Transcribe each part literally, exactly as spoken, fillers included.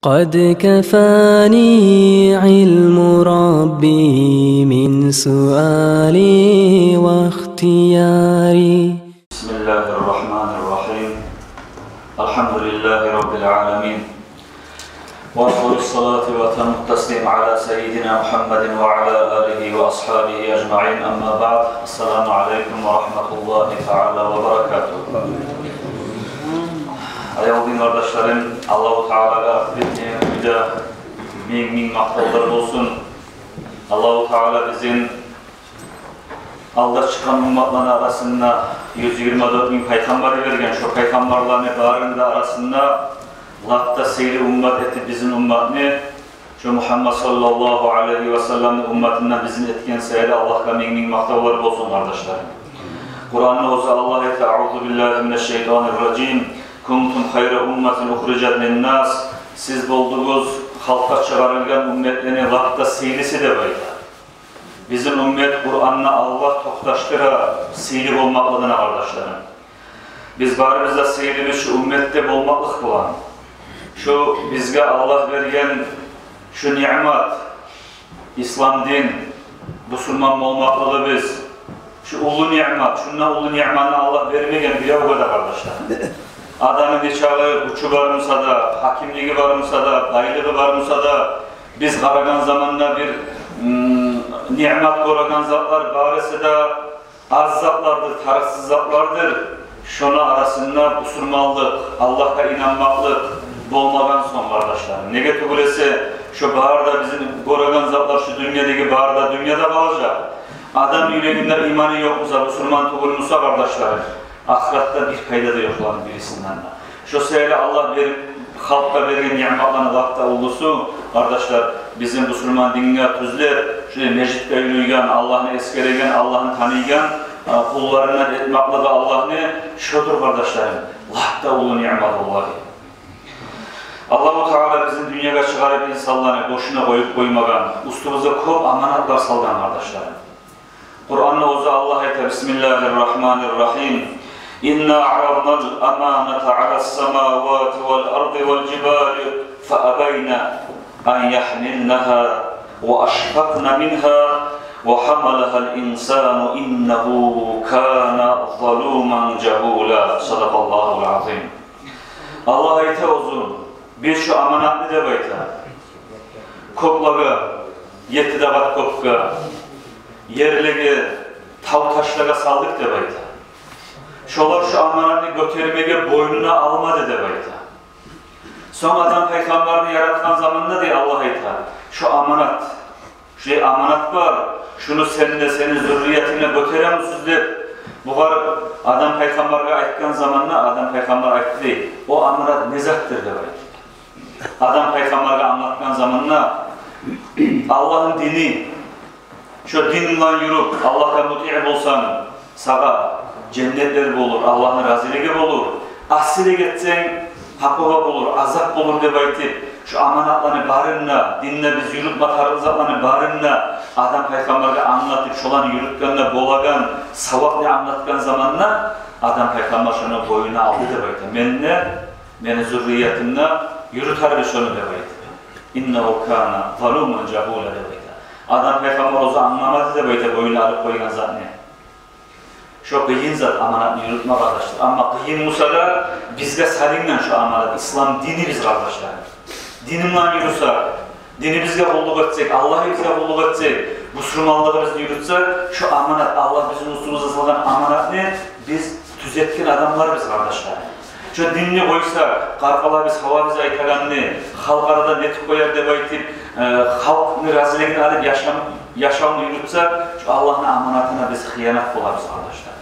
قد كفاني علم ربي من سؤالي واختياري. بسم الله الرحمن الرحيم. الحمد لله رب العالمين. وأفضل الصلاة وأتم التسليم على سيدنا محمد وعلى آله وأصحابه أجمعين. أما بعد. السلام عليكم ورحمة الله تعالى وبركاته. Аявлу дин къардашларым, Аллагьу Таалагъа битмейген кюйде минг-минг макътавлар болсун. Аллагьу Таала бизин алда чыкъгъан умматланы арасында, юз йигирма дёрт минг пайхаммар йиберген, шо пайхаммарланы барыны да арасында лап да сыйлы уммат этип бизин умматны, шо Мугьаммад саллаллагьу алайгьи ва салламны умматындан бизин этген саялы Аллагьгъа минг-минг макътавлар болсун, къардашларым. Къуранда болса Аллагь айта: أعوذ بالله من الشيطان الرجيم. كنتم خير أمة أخرجت للناس. Сиз болдугъуз халкъгъа чыгъарылгъан умматланы лап да сыйлысы деп айта. Бизин уммат Къуранда Аллагь токъташдыра сыйлы болмакълыгъына, къардашларым. Биз барыбыз да сыйлыбыз шу умматда болмакълыкъ булан. Шу бизге Аллагь берген шу ниъмат, ислам дин, бусурман болмакълыгъыбыз, шу уллу ниъмат, шундан уллу ниъматны Аллагь бермеген биревге де, къардашлар. Адамны нечакъы гючю бар буса да, гьакимлиги бар буса да, байлыгъы бар буса да, биз къарагъан заманда бир, м, ниъмат гёреген затлар барысы да аз затлардыр, тарыкъсыз затлардыр. Шону арасында бусурманлыкъ, Аллагьгъа инанмакълыкъ болмагъан сонг, къардашларым. Неге тюгюл эсе, шу бары да бизин гёреген затлар, шу дюньядагъы бары да дюньяда къалажакъ. Адам юрегинде иманы ёкъ буса, бусурман тюгюл буса, къардашларым, ахыратда бир пайда да ёкъ оланы бирисинден де. Шо саялы Аллагь берип, халкъгъа берген ниъматланы лап да уллусу, къардашлар, бизин бусурман динге тюзлеп, шулай межитге юрюйген, Аллагьны эсгереген, Аллагьны таныйгъан, а, къулларындан этмакълыгъы Аллагьны шодур, къардашларым, лап да уллу ниъмат, валлагьи. Аллагьу Таала бизин дюньягъа чыгъарып инсанланы бошуна къоюп къоймагъан, уьстюбюзге кёп аманатлар салгъан, къардашларым. Къуранда оьзю Аллагь айта: بسم الله الرحمن الرحيم. إنا عرضنا الأمانة على السماوات والأرض والجبال فأبين أن يحملنها وأشفقن منها وحملها الإنسان إنه كان ظلوما جهولا. صدق الله العظيم. Аллагь айта оьзю: биз шу аманатны, деп айта, кёклеге, етти де къат кёкге, ерлеге, тав-ташлагъа салдыкъ, деп айта. Шолар шу аманатны гётермеге бойнуна алмады, деп айта. Сонг Адам пайхаммарны яратгъан заманда, дей, Аллагь айта, шу аманат, шулай аманат бар, шуну сен де, сени зурриятынг да гётеремисиз деп, бугъар, Адам пайхаммаргъа айтгъан заманда, Адам пайхаммар айтды, дей: «О аманат не затдыр?» — деп айтды. Адам пайхаммаргъа англатгъан заманда, Аллагьны дини, шо дин булан юрюп, Аллагьгъа мутиъ болсанг, сагъа женнетлер болур, Аллагьны разилиги болур. Асилик этсенг, гьакъуба болур, азап болур деп айтып, шо аманатланы барын да, динде биз юрютме тарыкъ затланы барын да Адам пайхаммаргъа англатып, шоланы юрютгенде болагъан савапны англатгъан заманда, Адам пайхаммар шону бойнуна алды деп айта. Мен де, мени зурриятым да юрютербиз шону деп айтып. «Иннагьу кана залуман жагьула», — деп айта. Адам пайхаммар оьзю англамады деп айта бойнуна алып къойгъан затны. Шо къыйын зат аманатны юрютме, къардашлар. Амма къыйын буса да, бизге салынгъан шо аманат, ислам динибиз, къардашлар. Дин булан юрюсек, динибизге къуллукъ этсек, Аллагьыбызгъа къуллукъ этсек, бусурманлыгъыбызны юрютсек, шо аманат, Аллагь бизин уьстюбюзге салгъан аманатны биз тюзетген адамларбыз, къардашлар. Шо динни къойсакъ, къаркъарабыз, гьавабыз айтагъанны, халкъ арада нетип къояр деп айтып, э, халкъны разилигин алып яшам-, яшавну юрютсек, шо Аллагьны аманатына биз хыянат болабыз, къардашлар.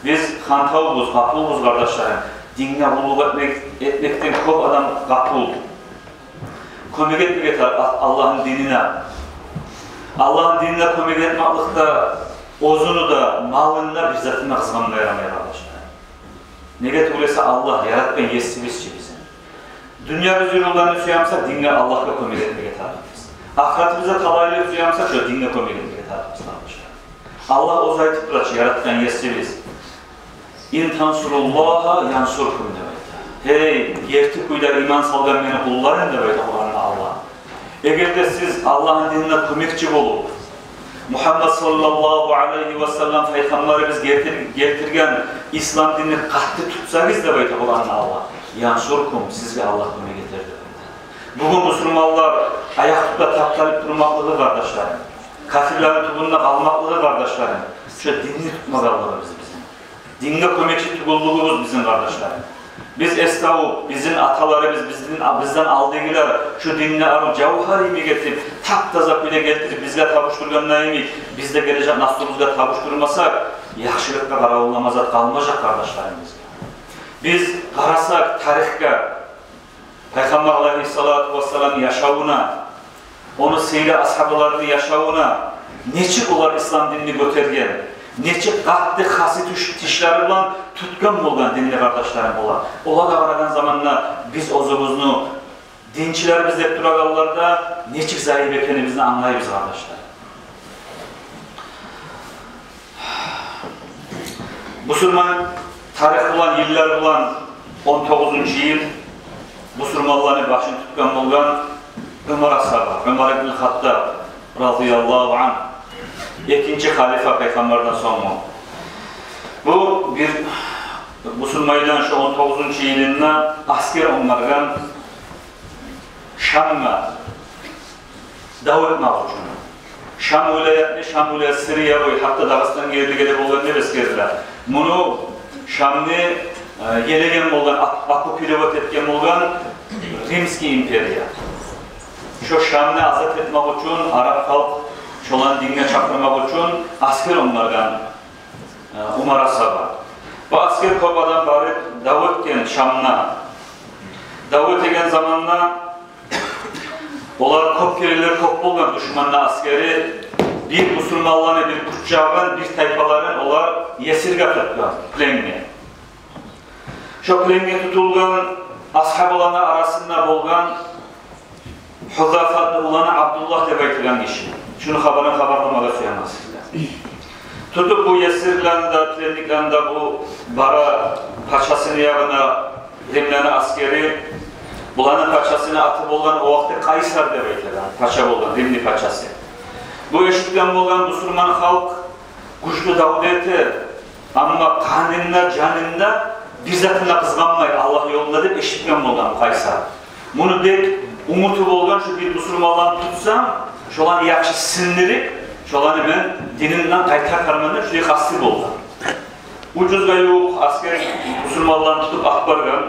Биз хантавбуз, къапулбуз, къардашларым. Динге къуллукъ этмек, этмекден кёп адам къапул. Кёмек этмеге тарыкъ А-, Аллагьны динине. Аллагьны динине кёмек этмекликде оьзюню де, малын да, бир затын да къызгъанма ярамай, къардашлар. Неге тюгюл эсе, Аллагь яратгъан есибиз чи бизин. Дюньябыз юрюлгенни сюемисек, динге, Аллагьгъа кёмек этмеге тарыкъбыз. Ахыратыбызда талайлыкъ сюемисек, шо динге кёмек этмеге тарыкъбыз, къардашлар. Аллагь оьзю айтып тура чы, яратгъан есибиз: «Ин тансуруллагьа янсуркум», — деп айта. «Гьей, герти кюйде иман салгъан мени къулларым», — деп айта Къуранда Аллагь. «Эгер де сиз Аллагьны динине кёмекчи болуп, Мугьаммад саллаллагьу алайгьи ва саллам пайхаммарыбыз гелтир-, гелтирген ислам динни къатты тутсагъыз, — деп айта Къуранда Аллагь, — янсуркум, сизге Аллагь кёмек этер», — деп айта. Бугюн бусурманлар аякъ тутуп тапталып турмакълыгъы, къардашларым, капирлени тюбюнде къалмакълыгъы, къардашларым, шо динни тутмагъанлыгъыбыз бизин. Динге кёмекчи тюгюллюгюбюз бизин, къардашларым. Биз эс тавуп, бизин аталарыбыз, бизден, бизден алдагъылар шо динни арив жавгьар йимик этип, тап-таза кюйде гелтирип бизге тапшургъанда йимик, биз де гележек наслубузгъа тапшурмасакъ, яхшылыкъгъа къаравуллама зат къалмажакъ, къардашларым, бизге. Биз къарасакъ тарихге, Пайхаммар алайгьиссалату вассаламны яшавуна, ону сыйлы асгьабаларыны яшавуна, нечик олар ислам динни гётерген, нечик къатты хасси тиш-, тишлери булан тутгъан болгъан динни, къардашларым, олар. Олагъа къарагъан заманда биз оьзюбюзню динчилербиз деп турагъанларда нечик заип экенибизни англайбыз, къардашлар. Бусурман тарих булан, йыллар булан он тогъузунчу йыл бусурманланы башын тутгъан болгъан Умар асгьаба, Умар ибн Хаттаб, разияллагьу ангь, экинчи халифа пайхаммардан сонггъу. Бу бир бусурманланы шо он тогъузунчу йылында асгер онгаргъан Шамгъа дав этмек учун. Шам вилаятны, Шам вилаят, Сирия, ой, гьатта Дагъыстангъа ерли геле болгъан деп эсгериле. Муну Шамны, э, елеген болгъан, оп-, оккупировать этген болгъан Римский империя. Шо Шамны азат этмек учун, араб халкъ шоланы динге чакъырмакъ учун асгер онгаргъан, э, Умар асгьаба. Бу асгер кёп адам барып дав этген Шамгъа. Дав этеген заманда олар кёп керенлер кёп болгъан, душманны асгери, бир бусурманланы бир къуччагъын, бир тайпаларын олар есирге тутгъан, пленге. Шо пленге тутулгъан асгьабаланы арасында болгъан Гьузафатны уланы Абдуллагь деп айтылгъан гиши. Шуну хабарын хабарламагъа сюемен сизге. Тутуп бу есирлени де, пленниклени де бу бара пачасыны ягъына, Римлени асгери, буланы пачасыны аты болгъан о вакъти Къайсар деп айтылгъан, пача болгъан, Римни пачасы. Бу эшитген болгъан бусурман халкъ гючлю дав да эте, амма къанында, жанында бир затына къызгъанмай Аллагь ёлунда деп эшитген болгъан Къайсар. Муну бек умуту болгъан, шу бир бусурманланы тутсам, шоланы яхшы сындырып, шоланы мен динимден къайтартарман деп шулай къасты болгъан. Уьч юзге ювукъ асгер бусурманланы тутуп алып баргъан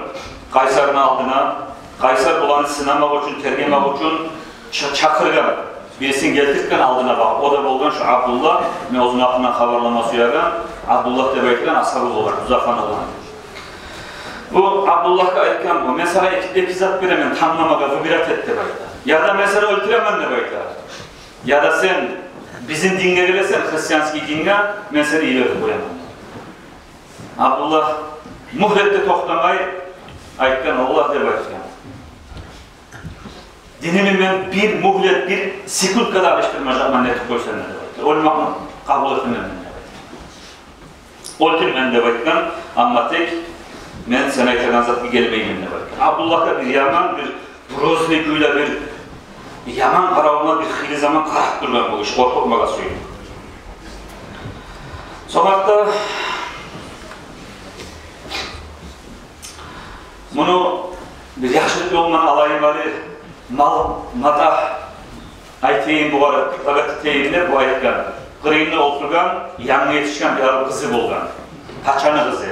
Къайсарны алдына. Къайсар буланы сынамакъ учун, тергемек учун ча-, чакъыргъан. Бирисин гелтиртген алдына багъып. О да болгъан шу Абдуллагь, мен оьзюню гьакъындан хабарлама сюеген, Абдуллагь деп айтылгъан асгьабы болгъан, Гьузафаны уланы. Бу Абдуллагьгъа айтгъан бу: «Мен сагъа эки, эки зат беремен, тангламагъа, выбирать эт», — деп айта. «Яда мен сени оьлтюремен, — деп айта, — яда сен бизин динге гелесен, христианский динге, мен сени йиберип къояман». Абдуллагь мюгьлетде токътамай айтгъан: «Аллагь, — деп айтгъан, — динимни мен бир мюгьлет, бир секундгъа да алышдырмажакъман, нетип къойсанг да, — деп айтгъан. — Оьлмекни къабул этмеймен мен, — деп айтгъан. — Оьлтюрмен, — деп айтгъан, — амма тек мен сен айтагъан затгъа гелмеймен», — деп айтгъан. Абдуллагьгъа бир яман, бир грозный кюйде, бир яман къаравундан бир хыйлы заман къарап тургъан бу гиши, къоркъутмагъа сюйген. Сонг гьатта муну бир яхшылыкъ ёлундан алайым гьали, мал-матагь айтайым бугъар, богат этейим деп бу айтгъан. Къырыйында олтургъан, янгы етишген бир арив къызы болгъан. Пачаны къызы.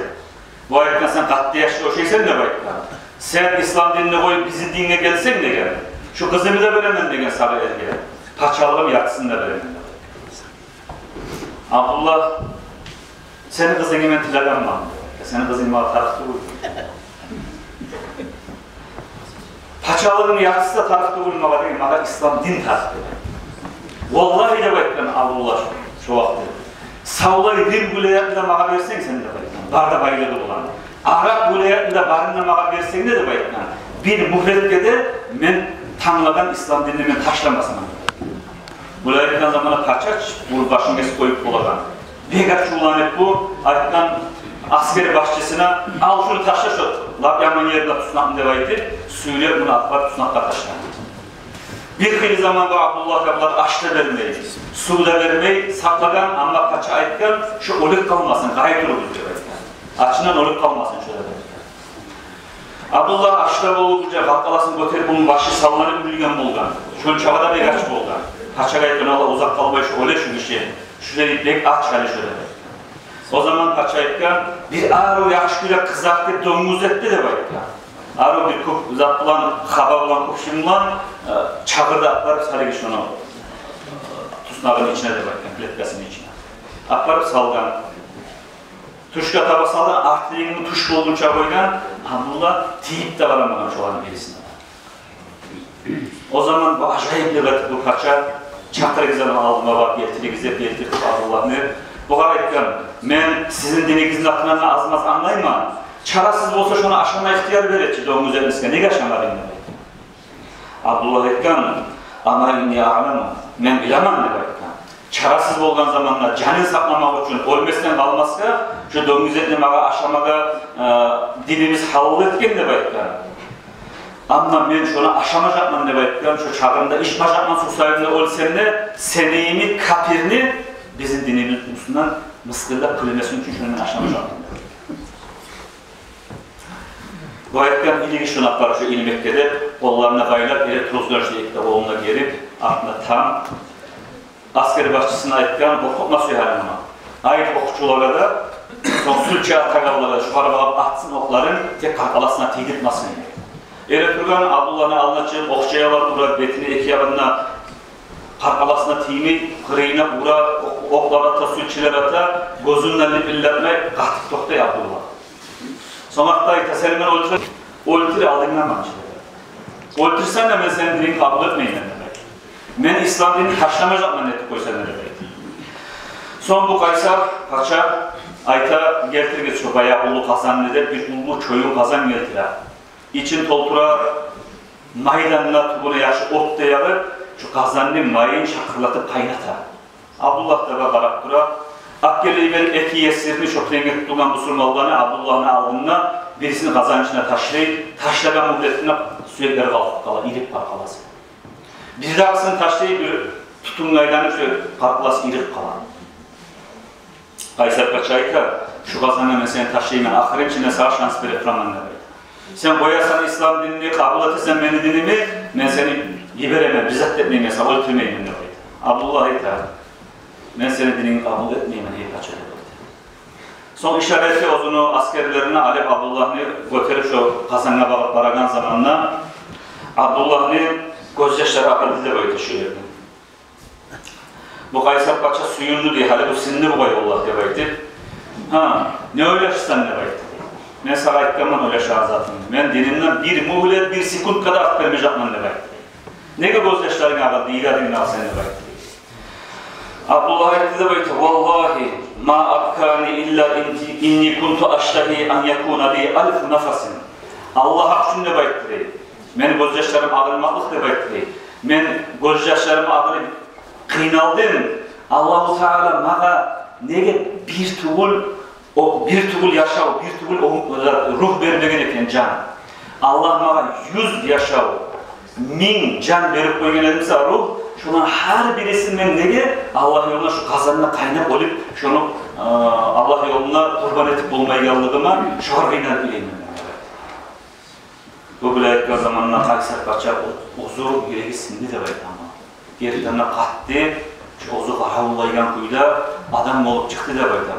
Бу айтгъан: «Сен къатты яшгъа ошайсан, — деп айтгъан. — Сен ислам динни къоюп, бизин динге гелсенг, — деген, — шу къызымны да беремен, — деген, — сагъа эрге. Пачалыгъымны яртысын да беремен», — деп айтгъан. Абдуллагь: «Сени къызынгны мен тилегенмен, — деп айтгъан. — Сени къызынг магъа тарыкъ тюгюл. Пачалыгъымны яртысы да тарыкъ тюгюл магъа, — деген, — магъа ислам дин тарыкъ», — деген. «Валлагь, — деп айтгъан Абдуллагь шу, шу вакъти, — савлай Рим вилаятны да магъа берсенг сен, — деп айтгъан, — бар да байлыгъы булан, араб вилаятны да барын да магъа берсенг де, — деп айтгъан, — бир мюгьлетге де мен танглагъан ислам динни мен ташламасман», — деп айтгъан. Булай айтгъан заманда пача чы, бу башын гесип къоюп болагъан. Бек ачувланып бу айтгъан: Аскер башчысына: «Ал шуну, ташла шо лап яман ерине туснакъны», — деп айтып, сюйреп муну апарып туснакъгъа ташлагъан. Бир хыйлы заман бу Абдуллагьгъа булар аш да бермей, сув да бермей сакълагъан, амма пача айтгъан: «Шо оьлюп къалмасын, къайы туругъуз», — деп айтгъан. «Ачындан оьлюп къалмасын шо», — деп айтгъан. Абдуллагь аш да болуп, уже къаркъарасын гётерип, ону башы салланып уьлген болгъан. Шончагъа да бек ач болгъан. Пачагъа айтгъан: «Аллагь, узакъ къалмай шо оьле шу гиши. Шулай бек ач гьали шо», — деп. О заман пача айтгъан: «Бир арив, яхшы гюле къызартып, донгуз этди», — деп айтгъан. Арив бир кёп зат булан, хаба булан, кёп шим булан, э, чагъыр да апарып салыгъыз шону, э, туснагъыны ичине, — деп айтгъан, — клеткасыны ичине. Апарып салгъан. Тюшге таба салгъан, артдагъыны тюш болгъунча къойгъан, Абдуллагь тийип де къарамагъан шоланы бирисине. О заман бу ажайып деп айтып, бу пача: «Чакъырыгъыз ону алдыма барып, гелтиригиз», — деп гелтиртип Абдуллагьны. Бугъар айтгъан: «Мен сизин динигизни гьакъындан аз-маз англайман. Чарасыз болса, шону ашама ихтияр бере чи, донгуз этмеске, неге ашамадынг?» — деп айтгъан. Абдуллагь айтгъан: «Ама инни аъламу, мен билемен», — деп айтгъан. «Чарасыз болгъан заманда, жанын сакъламакъ учун, оьлмесден къалмасгъа, шо донгуз этни магъа ашамагъа, э, динибиз гьалал этген», — деп айтгъан. «Амма мен шону ашамажакъман, — деп айтгъан, — шо чагъырны да ичмежекмен, сувсайымда оьлсем де, сени йимик капирни бизин динибиз уьстюнден мысгъыллап кюлемесин учун шону мен ашамажакъман», — деп айтгъан. Бу айтгъан: «Илигиз шону апарып шо илмекге», — деп, къолларын байлап, эретургъузгъан шо эки де къолун да герип, артына там. Аскер башчысына айтгъан: «Къоркъутма сюе гьали муну. Айт окъчулагъа да, сонг сюлче атагъанлагъа да, шогъар багъып атсын окъларын, тек къаркъарасына тийдиртмесин». Эретургъан Абдуллагьны алдына чыгъып, окъча ялап ура, бетине, эки ягъына, къаркъарасына тиймей, къырыйына ура, окъ-, окълар ата, сюлчелер ата, гёзюнден липиллетмей, къатып токътай Абдуллагь. Сонг артда айта: «Сени мен оьлтюре-, оьлтюре алдынг да мени, — деп. — Оьлтюрсенг де, мен сени динингни къабул этмеймен, — деп. — Мен ислам динин ташламажакъман, этип къойсанг да», — деп. Сонг бу Къайсар пача айта: «Гелтиригиз шо баягъы уллу къазанны», — деп, бир уллу чоюн къазан гелтире. Ичин толтура майдан да, тюбюне яхшы от да ягъып, шо къазанны майын шакъырлатып къайната. Абдуллагь да бар, къарап тура. Алып геле йиберип эки есирни, шо пленге тутулгъан бусурманланы, Абдуллагьны алдына, бирисин къазанны ичине ташлай, ташлагъан мюгьлетинде сюеклери къалкъып къала, ирип къаркъарасы. Бирдагъысын ташлай, бир тутунну айланып, шо къаркъарасы ирип къала. Къайсар пача айта: «Шу къазангъа мен сени ташлайман, ахырынчы мен сагъа шанс бере тураман, — деп. — Сен къоярсан ислам динни, къабул этесен мени динимни, мен сени йиберемен, бир зат этмеймен, сагъа оьлтюрмеймен», — деп айта. Абдуллагь айта: «Мен сени динингни къабул этмеймен, гьей пача», — деп айта. Сонг ишарат эте оьзюню аскерлерине, алып Абдуллагьны гётерип шо къазангъа багъып барагъан заманда, Абдуллагьны гёзьяшлары агъылды деп айта шо ерден. Бу Къайсар пача сююндю дей: «Гьали бу сынды бугъай, валлагь, — деп айтып. — Гьа, не ойлашасан?» — деп айтды. «Мен сагъа айтгъанман ойлашагъан затымны. Мен динимден бир мюгьлет, бир секундгъа да арт бермежекмен, — деп айтды. — Неге гёзьяшларынг агъылды, йыгъадынг ал сен?» — деп айтды. Абдуллагь айтды деп айта: «Валлагьи, ма абкани илла инни, инни кунту аштагьи ан якуна ли альфу нафасин». «Аллагь гьакъ учун, — деп айтды дей, — мени гёзьяшларым агъылмакълыкъ, — деп айтды дей, — мен гёзьяшларым агъылып къыйналдым. Аллагьу Таала магъа неге бир тюгюл, о, бир тюгюл яшав, бир тюгюл о, рух бермеген экен, жан. Аллагь магъа юз яшав, минг жан берип къойгъан эди буса, рух, шоланы гьар бирисин мен неге Аллагь ёлуна, шу къазанда къайнап оьлюп, шону, э, Аллагь ёлуна къурбан этип болмайгъанлыгъыма, шогъар къыйналып билеймен?» — деп айтды. Бу булай айтгъан заманда Къайсар пача о-, оьзю юреги сынды деп айта. Гертиден де къатты, шу оьзю къаравуллайгъан кюйде адам болуп чыкъды деп айта.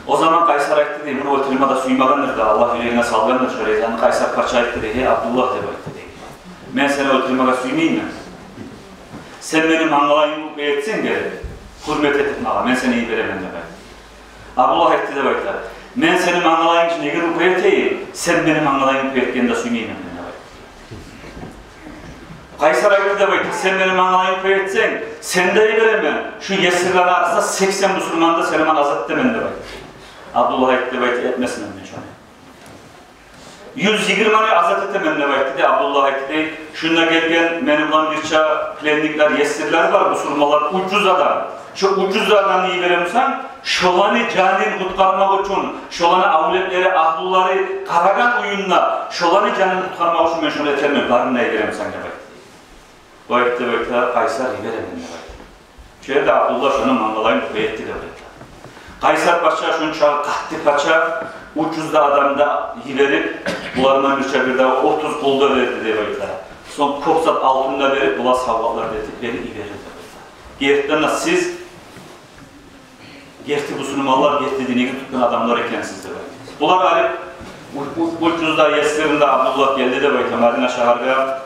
О заман Къайсар айтды дей, муну оьлтюрме де сюймегендир де, Аллагь юрегине салгъандыр шо резаны. Къайсар пача айтды дей: «Гьей Абдуллагь, — деп айтды дей, — мен сени оьлтюрмеге сюймеймен. Сен мени мангалайымны упа этсенг, гьюрмет этип магъа, мен сени йиберемен», — деп айтды. Абдуллагь айтды деп айта: «Мен сени мангалайынгны неге упа этейим, сен мени мангалайымны упа этгенни де сюймеймен мен», — деп айтды. Къайсар айтды деп айта: «Сен мени мангалайымны упа этсенг, сени де йиберемен, шу есирлени арасында сексен бусурманны да сени булан азат этемен», — деп айтды. Абдуллагь айтды деп айта: «Этмесмен мен шону. Юз йигирманы азат этемен», — деп айтды дей. Абдуллагь айтды дей: «Шунда гелген мени булан бирче пленниклер, есирлер бар, бусурманлар, ужуз адам. Шо ужуз адамны йиберемисен, Шоланы жанын къутгъармакъ учун, шоланы авлетлери, агьлюлери къарагъан уьюнде, шоланы жанын къутгъармакъ учун мен шону этермен, барын да йиберемен сагъа», — деп айтды. Бу айтды, деп айта, Къайсар: «Йиберемен», — деп айтды. Шо ерде Абдуллагь шону мангалайын окъ этди деп айта. Къайсар пача, шончакъы къатты пача, уьч юз де адамны да йиберип, булардан бирче бир де отуз къул да берди деп айта. Сонг кёп зат алтын да берип, булар савгъатлар да этип, берип йиберди деп айта. Гертиден де сиз герти бусурманлар, герти динигизни тутгъан адамлар экенсиз деп айта. Булар алып, у-, у-, уьч юз де есирин де Абдуллагь гелди деп айта Мадина шагьаргъа.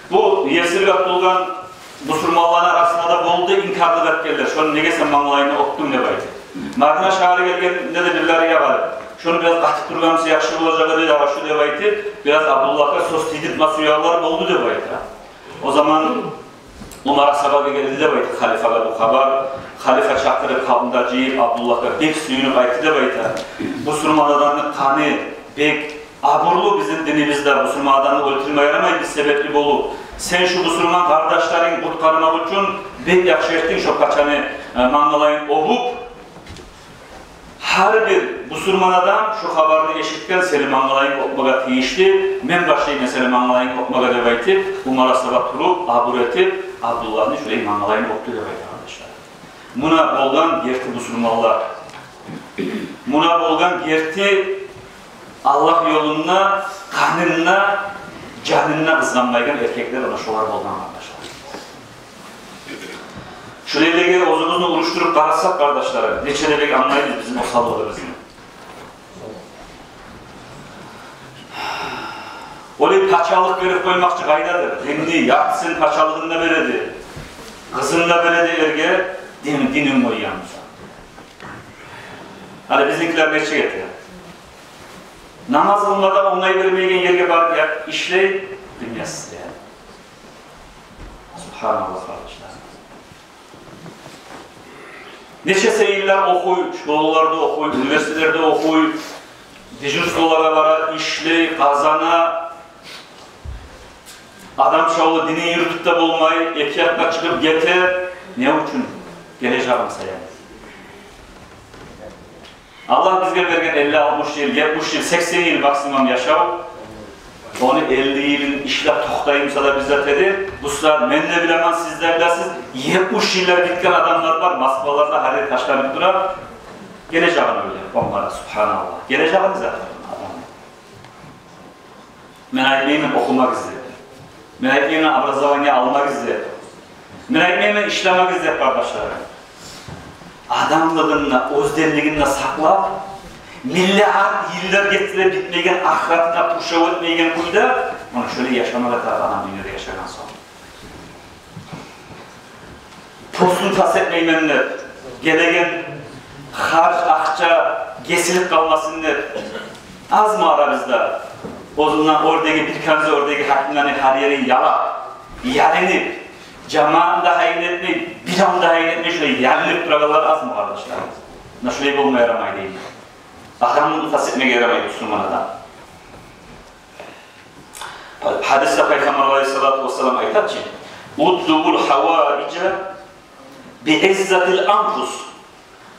Бу есирге тутулгъан бусурманланы арасында да болду инкарлыкъ этгенлер: «Шону неге сен мангалайын окъдунг?» — деп айтып. Мадина шагьаргъа гелгенде де бирлери: «Я къардашлар, шону бираз къатып тургъан буса яхшы болажакъ эди, я къардашлар», — деп айтып, бираз Абдуллагьгъа сёз тийдиртме сюегенлер болду деп айта. О заман Умар асгьабагъа гелди деп айта халифагъа бу хабар. Халифа чакъырып, халкъны да жыйып, Абдуллагьгъа бек сююнюп айтды деп айта: «Бусурман адамны къаны бек абурлу бизин динибизде, бусурман адамны оьлтюрме ярамай биз себепли болуп. Сен шу бусурман къардашларынгны къутгъармакъ учун бек яхшы этдинг, шо пачаны, э, мангалайын обуп. Гьар бир бусурман адам шу хабарны эшитген, сени мангалайынгны окъмагъа тийишли. Мен башлайман сени мангалайынгны окъмагъа», — деп айтып, Умар асгьаба туруп, абур этип, Абдуллагьны шулай мангалайын окъду деп айта, къардашлар. Муна болгъан герти бусурманлар. Муна болгъан герти Аллагь ёлунда къанын да, жанын да къызгъанмайгъан эркеклер, муна шолар болгъан, къардашлар. Шулайларгъа оьзюбюзню урушдуруп къарасакъ, къардашлар, нече де бек англайбыз бизин осаллыгъыбызны. Олай пачалыкъ берип къоймакъчы къайдадыр. Динни яртысын пачалыгъын да береди, къызын да береди эрге, дин, динин къойгъан буса. Гьали бизинкилер нечик эте? Намаз къылма да онгай бермейген ерге барып я ишлей, дюньясын сая. Субгьаналлагь, къардашлар. Нечесе йыллар охуй, школаларда охуй, университетлерде охуй, дежурстволагъа бара, ишлей, къазана. Адам шавлу динин юрютюп де болмай, эки якъгъа чыгъып гете. Не учун? Гележегин сая. Аллагь бизге берген элли, алтмыш йыл, етмиш йыл, сексен йыл максимум яшав. Ону элли йылын ишлеп токътаймы буса да бир зат эди. Бу сагьат мен де билемен, сиз де билесиз, етмиш йыллар битген адамлар бар, Москваларда гьали ташланып тура. Гележегин ойлай, онлар, субгьаналлагь. Гележегин зат адамны. Мен айтмайман охумагъыз деп. Мен айтмайман образование алмагъыз деп. Мен айтмайман ишлемегиз деп, къардашлар. Адамлыгъын да, оьзденлигин де сакълап, миллиард йыллар гетсе де битмейген ахыратына пуршав этмейген кюйде, муна шолай яшамагъа тарыкъ адам дюньяда яшагъан сонг. Постун тас этмеймен деп, гелеген харж, акъча гесилип къалмасын деп, азмы арабызда оьзюнден оьрдеги, бир канза оьрдеги гьакимлени гьар ерин ялап, ялынып, жамаатны да гьайын этмей, биревню де гьайын этмей, шулай ялынып турагъанлар азмы, къардашлар? Муна шулай болма ярамай деймен. Адамны тас этмеге ярамай бусурман адам. Гьадисде Пайхаммар алайгьиссалату вассалам айта чы: «Утлубул гьаваижа би иззатил анфус,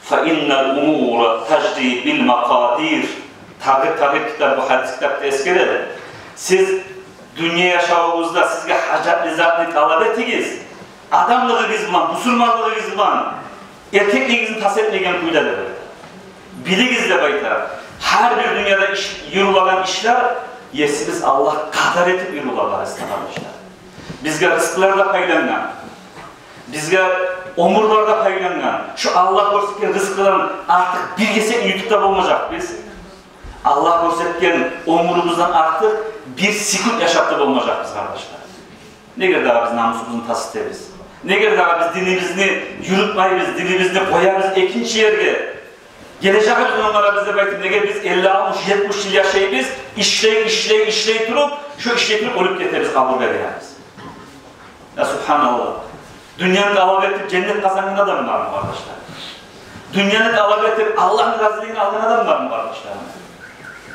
фа иннал умура тажри бил макъадир». Тагьир, Тагьир китап, бу гьадис китапда эсгере. Сиз дюнья яшавугъузда сизге гьажатлы затны талап этигиз, адамлыгъыгъыз булан, бусурманлыгъыгъыз булан, эркеклигигизни тас этмейген кюйде деп айта. Билигиз деп айта, гьар бир дюньяда иш, юрюлеген ишлер Есибиз Аллагь къадар этип юрюле, барысы да, къардашлар. Бизге рызкъылар да пайлангъан, бизге оьмюрлер де пайлангъан. Шу Аллагь гёрсетген рызкъыдан артыкъ бир гесекни ютуп да болмажакъбыз. Аллагь гёрсетген оьмюрюбюзден артыкъ бир секунд яшап да болмажакъбыз, къардашлар. Неге дагъы биз намусубузну тас этебиз? Неге дагъы биз динибизни юрютмейбиз, динибизни къоябыз экинчи ерге? Гележегибиз онгарабыз деп айтып, неге биз элли, алтмыш, етмиш йыл яшайбыз, ишлей, ишлей, ишлей туруп, шо ишлей туруп оьлюп гетебиз, къабургъа гиребиз? Я субгьаналлагь. Дюньяны талап этип, женнет къазангъан адам бармы, къардашлар? Дюньяны талап этип, Аллагьны разилигин алгъан адам бармы, къардашлар?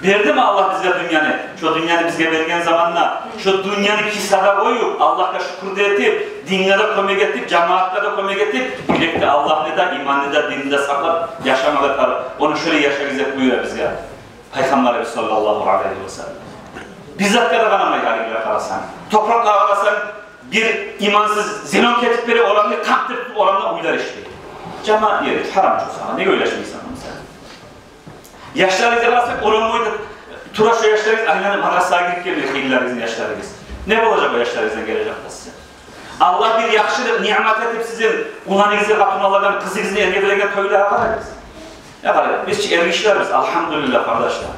Бердими Аллагь бизге дюньяны? Шо дюньяны бизге берген заманда, шо дюньяны кисада къоюп, Аллагьгъа шюкюр де этип, динге де кёмек этип, жамаатгъа да кёмек этип, юрекде Аллагьны да, иманны да, динни де сакълап яшамагъа тарыкъ. Ону шолай яшагъыз деп буюра бизге Пайхаммарыбыз саллаллагьу алайгьи ва саллам. Бир затгъа да къарамай, гьалиге къарасанг, топуракълагъа къарасанг, бир имансыз зелёнка этип бере, орамны къамтып, орамда уьйлер ишлей. Жамаат ери, гьарам чы сагъа, неге уьйлер ишлейсен муну сен? Яшларыгъызгъа къарасанг, орам бойда тура шо яшларыгъыз айланып мадрасагъа гирип геле, хыйлыларыгъызны яшларыгъыз. Не болажакъ о яшларыгъыздан гележекде сизин? Аллагь бир яхшылыкъ, ниъмат этип сизин уланыгъызгъа къатын алагъан, къызыгъызны эрге береген тойлагъа къарагъыз. Я къарагъыз, биз чи эргишилербиз, алгьамдулиллагь, къардашлар.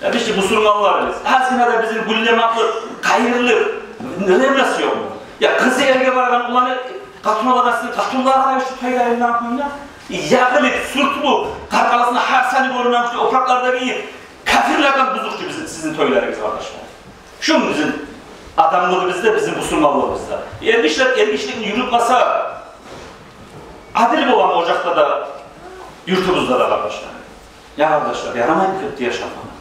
Я биз чи бусурманларбыз. Азгъына да бизин гюллемеклик, къайырлыкъ, ревность ёкъму? Я къызы эрге барагъан, уланы къатын алагъан сизин къатынлагъа къарагъыз, шу тойлагъа айлангъан кюйде. Ягъылып, сюртюлюп, къаркъарасында гьар саны гёрюнеген кюйде опуракълар да гийип, капирлерден бузукъ чу бизин, сизин тойларыгъыз, къардашлар. Шу бизин адамлыгъыбызда, бизин бусурманлыгъыбызда. Эргишилер эргишилигин юрютмесе, адил боламы ожакъда да, юртубузда да, къардашлар? Я къардашлар, ярамаймы кёпде яшамагъа?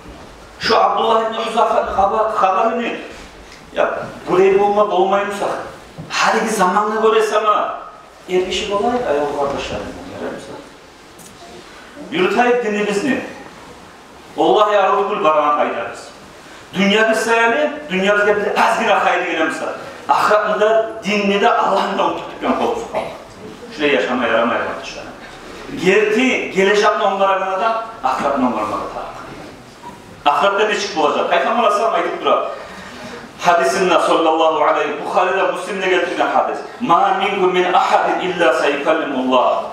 Шу Абдуллагь ибн Гьузафаны хаба-, хабарыны, я, булай болма болмаймы сагъа? Гьалиги замангъа гёре сама эргиши болайыкъ, аявлу къардашларым, ярамаймы сагъа? Юрютейик динибизни. Валлагь, арив тюгюл барагъан къайдабыз. Дюньябыз саялы, дюньябызгъа бир азгъына хайыр геле буса, ахыратны да, динни де, Аллагьны да унутуп гетген болурбуз. Шулай яшама ярамай, къардашлар. Герти гележекни онгарагъан адам ахыратны онгармагъа тарыкъ. Ахыратда нечик болажакъ? Пайхаммар алайгьиссалам айтып тура гьадисинде, саллаллагьу алайгьи, Бухариде, Муслимде гелтирген гьадис: «Ма минкум мин агьадин илла саюкаллимугьуллагь,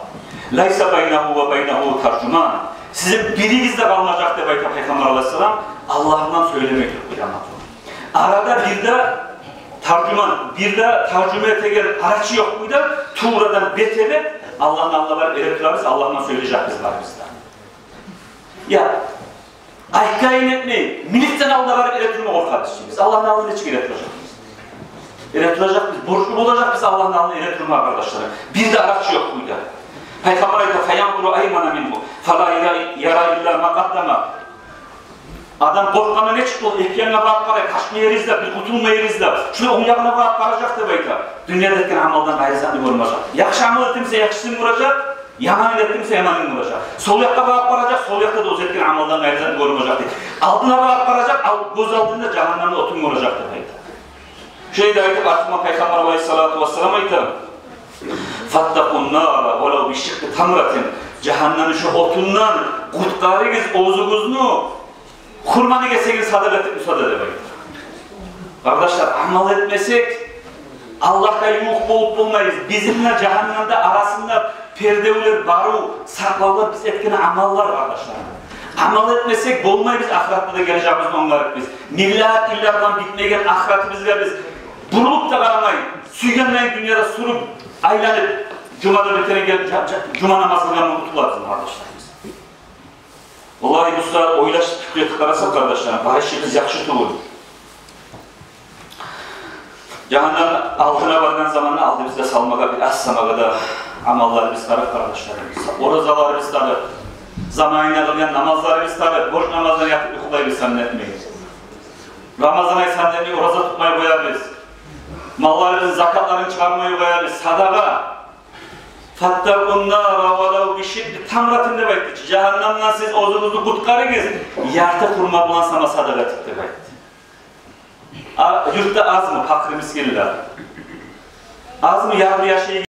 лайса байнагьу ва байнагьу таржуман». Сизин биригиз де къалмажакъ деп айта Пайхаммар алайгьиссалам, Аллагь булан сёйлемей туруп къыямат гюн. Арада бир де таржуман, бир де таржума этеген арачы ёкъ кюйде, туврадан бетеве Аллагьны алдына барып эретурабыз, Аллагь булан сёйлежекбиз барыбыз да. Я, айтгъанын этмей, милицияны алдына барып эретурма къоркъабыз чы биз. Аллагьны алдына нечик эретуражакъбыз? Эретуражакъбыз, борчлу болажакъбыз Аллагьны алдына эретурма, къардашлар. Бир де арачы ёкъ кюйде. Пайхаммар айта: «Фаянзуру аймана мингьу, фала яра, яра илла ма къаддама». Адам къоркъгъанда нечик болур? Эки янгъа багъып къарай, къачма ер излеп, бир къутулма ер излеп. Шулай онг ягъына багъып къаражакъ деп айта. Дюньяда этген амалдан къайры затны гёрмежек. Яхшы амал этген буса, яхшысын гёрежек. Яманын этген буса, яманын гёрежек. Сол якъгъа багъып къаражакъ, сол якъда да оьзю этген амалдан къайры затны гёрмежек деп. Алдына багъып къаражакъ, ал-, гёз алдында жагьаннемни отун гёрежек деп айта. Шолай да айтып, артындан Пайхаммар алайгьиссалату вассалам айта: «Фаттакъун нара валав бишикъкъи тамратин». Жагьаннемни шо отундан къутгъарыгъыз оьзюгюзню, хурманы гесегин садагъа этип буса да деп айта. Къардашлар, амал этмесек, Аллагьгъа ювукъ болуп болмайбыз. Бизин де жагьаннемни арасында пердевлер, барыв, сакълавлар биз этген амаллар, къардашлар. Амал этмесек болмайбыз, ахыратда да гележегибизни онгарып биз. Миллиард йыллардан битмеген ахыратыбызгъа биз бурулуп да къарамай, сюйгенлейин дюньяда сюрюп, айланып, жумада бир керен гелип, жа-, жа-, жума намаз къылгъан булан къутулабыз, къардашларыбыз. Валлагь, бу сагьат ойлашып, пикир этип къарасакъ, къардашларым, барышыбыз яхшы тюгюл. Жагьаннем алдына баргъан заманда алдыбызгъа салмагъа бир аз сама да амалларыбыз тарыкъ, къардашларым. Оразаларыбыз тарыкъ, заманында къылгъан намазларыбыз тарыкъ, борч намазлар ятып юхлайбыз, саннетмей. Рамазан ай саннетмей ораза тутмай къоябыз. Малларыбызны закатларын чыгъармай къоябыз. Садагъа. «Фаттакъун нара валав бишикъкъи тамратин» деп айтды чы. Жагьаннемден сиз оьзюгюзню къутгъарыгъыз, ярты хурма булан сама садагъа этип деп айтды. А, юртда азмы пакъыр мискинлер? Азмы ярлы яшайгъан